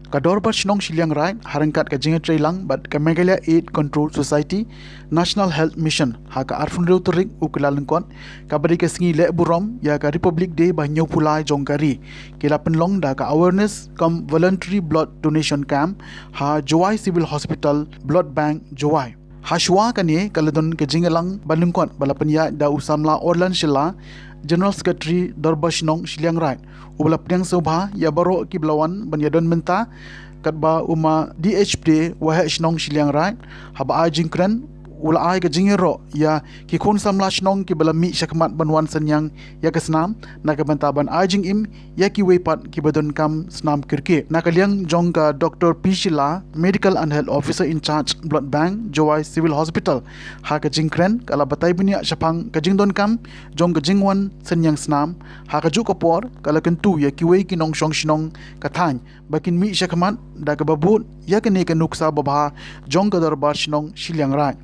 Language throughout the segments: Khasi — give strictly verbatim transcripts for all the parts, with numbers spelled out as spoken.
Ka Dorbar Shnong Shiliang Raid, ha ryngkat ka jingïatreilang bad ka Meghalaya Aid Control Society, National Health Mission, ha ka arphew hynriew tarik u Kyllalyngkot, kaba dei ka sngi leh burom ïa ka Republic Day ba hynñiewphew lai jong ka ri, ki la pynlong da ka awareness cum voluntary blood donation camp ha Jowai Civil Hospital Blood Bank, Jowai. Hashwa kane ka la don ka jingïalang ba lyngkot ba la pynïaid da u samla Orlan Shylla, General Secretary Dorbar Shnong Shiliang Raid, uba la pdiang sngewbha ïa baroh kiba la wan ban ïadon bynta, katba u ma D H Pde, Waheh Shnong Shiliang Raid, haba ai jingkren, u la ai ka jingïaroh ïa ki khun samla shnong kiba la mih shakhmat ban wan synñiang ïa ka snam, na ka bynta ban ai jingim ïa kiwei pat kiba donkam snam cricket. Na ka liang jong ka Doctor P Shylla, Medical and Health Officer in Charge Blood Bank, Jowai Civil Hospital, ha ka jingkren ka la batai bniah shaphang ka jingdonkam jong ka jingwan synñiang snam. Ha kajuh ka por ka la kyntu ïa kiwei ki nongshong shnong ka thaiñ ba kin mih shakhmat da kaba bud ïa kane ka nuksa babha jong ka Dorbar Shnong Shiliang Raid.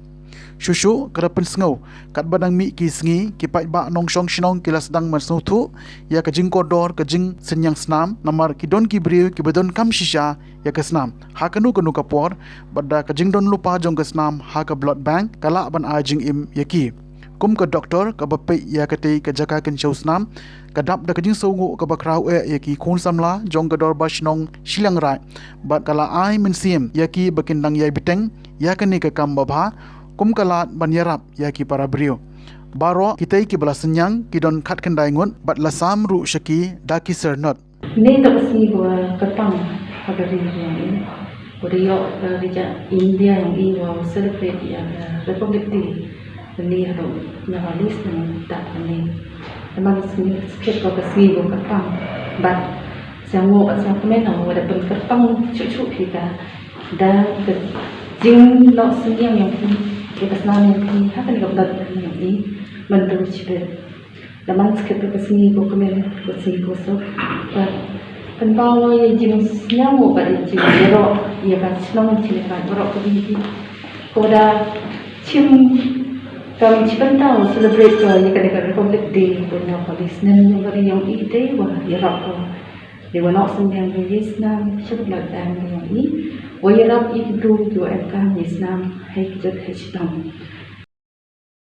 Shuh shuh ka la pynsngew, katba dang mih ki sngi, ki paidbah nongshong shnong ki la sdang ban sngewthuh ïa ka jingkordor ka jingsynñiang snam, namar ki don ki briew kiba donkam shisha ïa ka snam. Ha kano kano ka por, bad da ka jingdon lypa jong ka snam ha ka blood bank, ka lah ban ai jingim ïa ki. Kum ka doktor kaba peit ïa katei ka jaka kynshew snam, ka dap da ka jingsngewnguh kaba khraw eh ïa ki khun samla jong ka Dorbar Shnong Shiliang Raid, bad ka la ai mynsiem ïa ki ba kin dang ïai bteng ïa kane ka kam babha, kum ka lad ban ïarap ïa ki para briew. Baroh kitei kiba la synñiang ki don khatkhyndai ngut bad la sam ruh sha ki da ki syrnod. Kane ka sngi ba kyrpang ha ka ri jong i, ba ïoh ka ri jong India jong i ba celebrate ïa ka Republic Day. Kane haduh na walis nang tak kane. Namar sngi skit ka sngi ba kyrpang. Bad sngewbha bad sngewkmen ba da pynkyrpang shuh shuh phi ka, da ka jingnoh synñiang jong phi, ïa ka snam jong phi ha kane ka blood jong i, mynta shibit. Da man skit ka sngi ko kmen, ka sngi ko suk. Bad pynpaw ïa jingsngew bad ïa jingïaroh ïa ka shnong Shiliang Raid baroh kawei. Ko da shim kam shim bynta celebrate ko ïa ka Republic Day ko, na ka snem jong ka ri jong i te, wa ïarap ko. Dei wa noh synñiang ïa i snam sha ka blood bank jong i, wa ïarap ïa ki briew kiwa em kam ïa i snam hei kjut hei shitom.